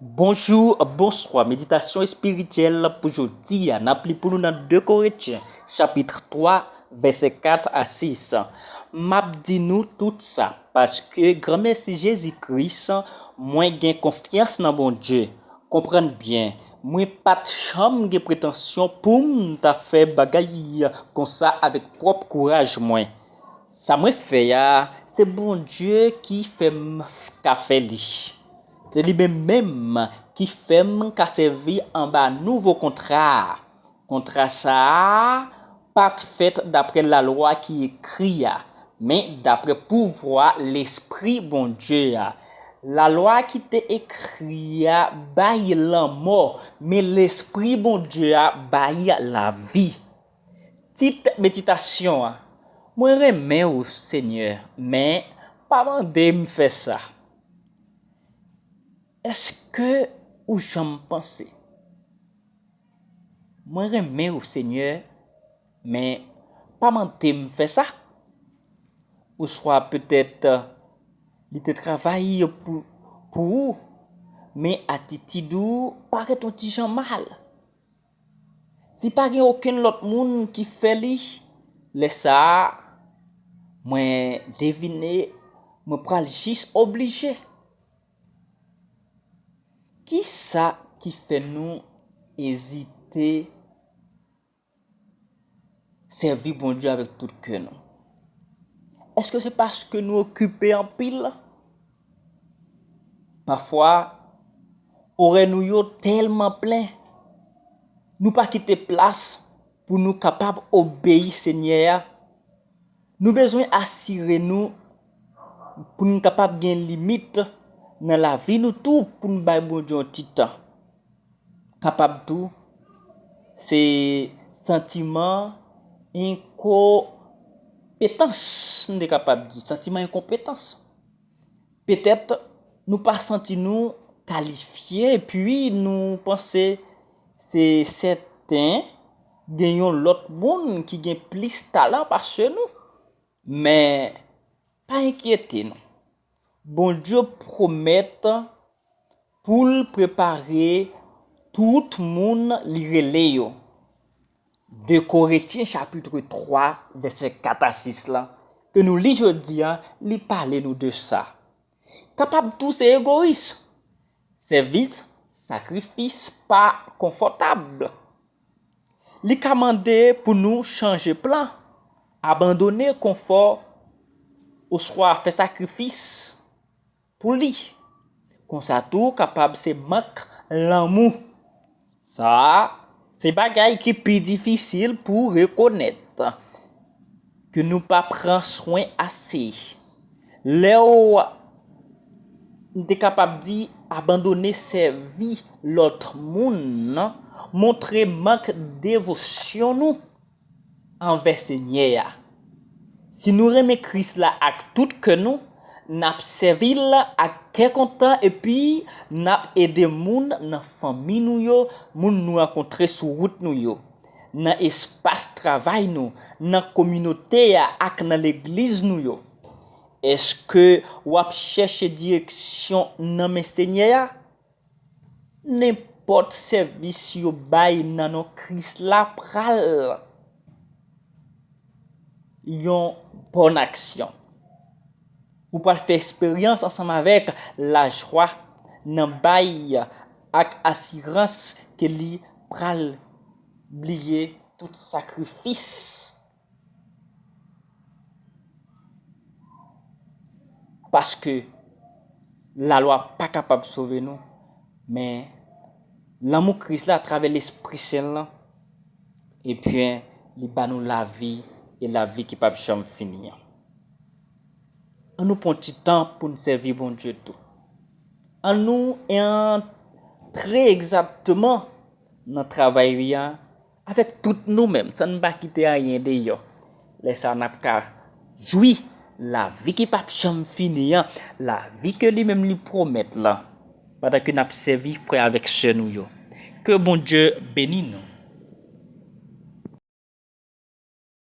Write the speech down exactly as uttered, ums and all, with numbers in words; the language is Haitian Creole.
Bonjou, bonswa. Meditasyon espirityèl pou jodi a. N ap li pou nou nan de Korentyen, chapit twa, vèsè kat a sis. M ap di nou tout sa, paske granmèsi Jezi Kris, mwen gen konfyans nan Bondye. Konprann byen, mwen pa t janm gen pretansyon pou m ta fè bagay konsa avèk pwòp kouraj mwen. Sa mwen fè a, se Bondye ki fè m ka fè li. Se li menm menm ki fè m ka sèvi anba nouvo kontra a. Kontra sa a pa t fèt dapre lalwa ki ekri a, men dapre pouvwa Lespri Bondye a. Lalwa ki te ekri a bay lanmò, men Lespri Bondye a bay lavi. Tit meditasyon an: Mwen renmen w, Senyè, men pa mande m fè sa. Èske ou janm panse: Mwen renmen w, Senyè, men pa mande m fè sa? Oswa petèt, li te travay pou, pou ou, men atitid ou parèt yon ti jan mal. Si pa gen okenn lòt moun ki fè li, lè sa a, mwen devine, mwen pral jis oblije. Ki sa ki fè nou ezite sèvi Bondye avèk tout kè nou? Èske se paske nou okipe anpil? Pafwa, orè nou yo tèlman plen, nou pa kite plas pou nou kapab obeyi Senyè a. Nou bezwen asire nou pou n kapab gen limit nan lavi nou tou, pou n bay Bondye yon ti tan. Kapab tou, se santiman enkonpetans, n te kapab di, santiman enkonpetans. Petèt, nou pa santi nou kalifye, epi nou panse se sèten gen yon lòt moun ki gen plis talan pase nou. Men, pa enkyete nou. Bondye pwomèt pou l prepare tout moun li rele yo. De Korentyen chapit twa, vèsè kat a sis la, ke nou li jodi a, li pale nou de sa. Kapab tou se egoyis. Sèvis, sakrifis pa konfòtab. Li ka mande pou nou chanje plan, abandone konfò, oswa fè sakrifis pou li. Konsa tou kapab se mank lanmou. Sa a, se bagay ki pi difisil pou rekonèt, ke nou pa pran swen ase. Lè w, m te kapab di, abandone sèvi lòt moun, montre mank devosyon nou anvè Senyè a. Si nou renmen Kris la ak tout kè nou, n ap sèvi l ak kè kontan epi n ap ede moun nan fanmi nou yo, moun nou rankontre sou wout nou yo, nan espas travay nou, nan kominote a ak nan legliz nou yo. Èske w ap chèche direksyon nan men Senyè a? Nenpòt sèvis yo bay nan non Kris la pral yon bòn aksyon. Ou pral fè eksperyans ansanm avèk lajwa nan bay ak asirans ke li pral bliye tout sakrifis. Paske lalwa pa kapab sove nou, men lanmou Kris la atravè Lespri Sen l lan, ebyen, li ba nou lavi, e lavi ki p ap janm fini an. An nou pran ti tan pou n sèvi Bondye tou. An nou antre egzakteman nan travay li a avèk tout nou menm, san n pa kite anyen deyò. Lè sa a, n ap ka jwi lavi ki p ap janm fini an, lavi ke li menm li pwomèt lan, pandan ke n ap sèvi frè avèk sè nou yo. Ke Bondye beni nou.